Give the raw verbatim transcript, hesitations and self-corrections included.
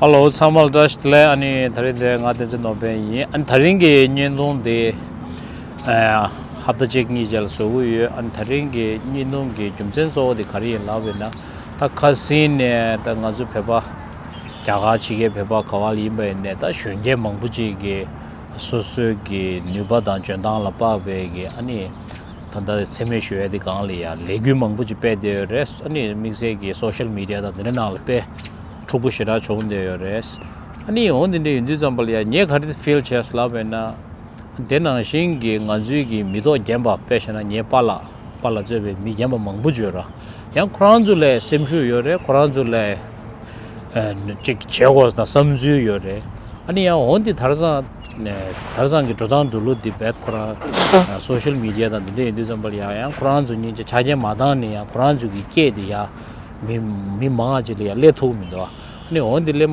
ཧ་ལོ། ཚང་མ་ལ་བཀྲ་ཤིས་བདེ་ལེགས། ཨ་ནི་དེ་རིང་འདི་ང་བསྟན་འཛིན་ནོར་བན་ཡིན། ཨ་ནི་དེ་རིང་གི་བརྙན་ཐུང་འདི་ཨ་ཧབ་ཏ་གཅིག་གཉིས་རྗེས་ལ་བཟོ་གི་ཡོད། ཨ་ནི་དེ་རིང་གི་བརྙན་ཐུང་གི་རྒྱུ་མཚན་གཙོ་བོ་དེ་ག་རེ་ཡིན་ལབ་པ་ཡིན་ན། ད་ཁ་སང་ནས་ད་ང་ཚོ་བོད་པ་རྒྱ་གར་ཕྱི་རྒྱལ་བོད་པ་ག་བ་ལ་ཡིན་པ་ཡིན་ནའི་ད་གཞོན་སྐྱེས་མང་པོ་ཅིག་གིས་སོ་སོའི་གི་ནུས་པ་དང་འཇོན་ཐང་ལ་དཔག་པའི་གི་ཨ་ནི་ད་ལྟ་འཚེ་མེད་ཞུ་ཡས་དེ་སྒང་ལ་ཡ་ལས་འགུལ་མང་པོ་ཅིག་སྤེལ་བསྡད་ཡོད་རེད། ཨ་ནི་དམིགས་བསལ་གྱི་སོ་ཤལ་མི་ཌི་ཡ་དང་དེ་འདྲ་ནང་ལ་དཔེ་འཁྲུག་པོ་ཞེ་དྲག་བྱུང་བསྡད་ཡོད་རེད། ཨ་ནི་འོ་དེ་འདྲ་ཡིན་དུས་ཙམ་པ་ལ་ཡ་ངས་ག་རེ་ཕིལ་བྱས་ལབ་པ་ཡིན་ན། དེ་ནང་བཞིན་གྱི་ང་ཚོའི་གི་མི་ཐོག་རྒན་པ་དཔེ་བཞག་ན་ངའི་པཱ་ལགས་པཱ་ལགས་གཙོས་པའི་མི་རྒན་པ་མང་པོ་ཅིག་ཡོད་ར། ཡང་ཁོ་རང་ཚོ་ལ་སེམས་ཤུགས་ཡོད་རེད། ཁོ་རང་ཚོ་ལ་ཨ་ཅིག་བྱེད་དགོས་ན་བསམ་ཚུལ་ཡོད་རེད། ཨ་ནི་ཡང་འོ་འདི་དེང་སང་དེང་སང་གི་འགྲོ་སྟངས་འགྲོ་ལུགས་འདི་རྦད་ཁོ་རང་སོ་ཤལ་མི་ཌི་ཡ་དང་འདི་འདྲ་ཡིན་དུས་ཙམ་པ་ལ་ཡང་ཡང་ཁོ་རང་ཚོ་གཉིས་ཀྱི་ཆ་རྐྱེན་མ་འདང་ནས་ཡང་ཁོ་རང་ཚོ་གི་སྐད་འདི་ཡང་མི་མི་མང་ང་ཅིག་ལ་ཡང་སླེབས་ཐུབ་མི་འདུག་ཨ་ནི་འོ་འདི་སླེབས་མ་